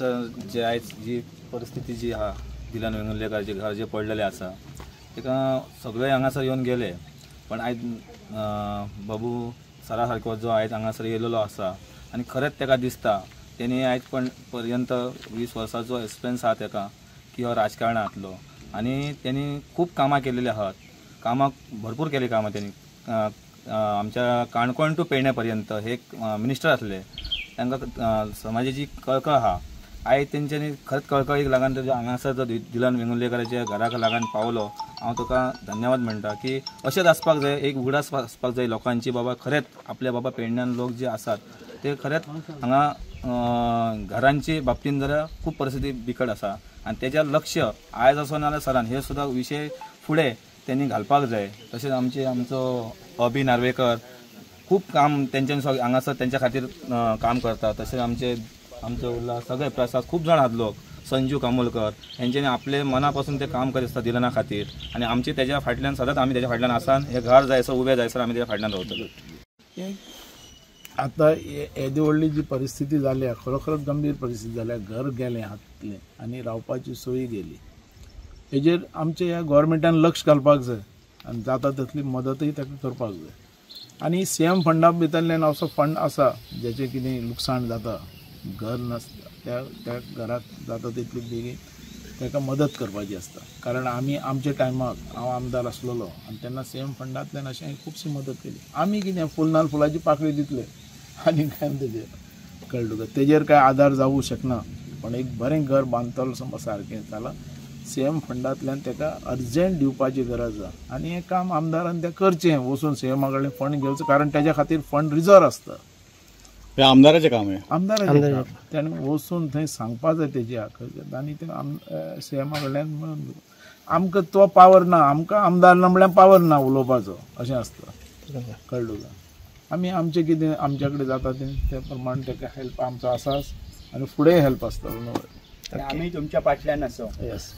जे आयज जी परिस्थिती जी आहा दिलन वेंगुर्लेकाराचे घर जे पडलेले आसा ताका सगळे हांगासर येवन गेले, पण आयज बाबू सरा सारको जो आयज हांगासर येयलेलो आसा आनी खरेंच ताका दिसता तेणी आयज पण पर्यंत 20 वर्सांचो एक्सपिरियन्स आहा ताका की हो राजकारणांतलो आनी तेणी खूब कामां केलेली आहात, कामां भरपूर केली कामां तेणी. आमच्या काणकोण टू पेडणे पर्यंत हे मिनिस्टर आसले, तांकां समाजाची कळकळ आहा. आयज तेंच्यांनी खरेंच कळकळीक लागून तेजो हांगासर जो दिलन वेंगुर्लेकाराच्या घराक लागून पावलो, हांव तुका धन्यवाद म्हणटा की अशेंच आसपाक जाय, एक उगडास आसपाक जाय लोकांची, बाबा खरेंच आपल्या बाबा पेडण्यान लोक जे आसात ते खरेंच हांगा घरांची बाबतीन जाल्यार खूब परिस्थिती बिकट आसा आनी तेजेर लक्ष आयज आसो नाजाल्यार सरान हे सुद्दां विशय फुडें तेणी घालपाक जाय. तशेंच आमचे आमचो अभि नार्वेकर खूब काम तेंच्यांनी हांगासर तेंच्या खातीर काम करता. तशेंच आमचे आमचो उरला सगळे प्रसाद खूब जाण आहात लोक, संजू कामोलकर हेंच्यांनी आपले मना पासून ते काम करीत आसता दिलना खातीर आनी आमचे तेज्या फाटल्यान सदांच आमी तेज्या फाटल्यान आसा. हे घर जायसर उबे जायसर आमी तेज्या फाटल्यान रावतले. आतां येदी व्हडली जी परिस्थिती जाल्या, खरोखरच गंभीर परिस्थिती जाल्या, घर गेलें हातांतलें आनी रावपाची सोयी गेली. हेजेर आमच्या ह्या गोवोरमेंटान लक्ष घालपाक जाय आनी जाता तितली मदतूय ताका करपाक जाय. आनी सी एम फंडा भितरल्यान असो फंड आसा जेचें कितें लुकसाण जाता, घर नासता त्या त्या घराक जाता तितली बेगीन ताका मदत करपाची आसता. कारण आमी आमच्या टायमाक हांव आमदार आसलेलो आनी तेन्ना सी एम फंडांतल्यान अशें खुबशी मदत केली. आमी कितें फुल फुलाची पाकळी दितले आनी काय तेजेर कळ्ळें तुका, तेजेर काय आदार जावूं शकना. पण एक बरें घर बांदतलो समज सारकें जाल्यार सी एम फंडांतल्यान ताका अर्जंट दिवपाची गरज आसा आनी हें काम आमदारान तें करचें, वचून सी एमा कडल्यान फंड घेवचो, कारण तेज्या खातीर फंड रिजर्व आसता. हें आमदाराचें काम हें, आमदाराचें काम. तेणें वचून थंय सांगपा जाय तेजी आकर्शक आनी तें सी एमा कडल्यान मेळून आमकां तो पावर ना, आमकां आमदार ना म्हळ्यार पावर ना उलोवपाचो, अशें आसता. कळ्ळें तुका? आमी आमचें कितें आमच्या कडेन जाता तें ते प्रमाण ताका हेल्प आमचो आसाच आनी फुडें हेल्प आसतलो. आमी तुमच्या फाटल्यान आसा. येस.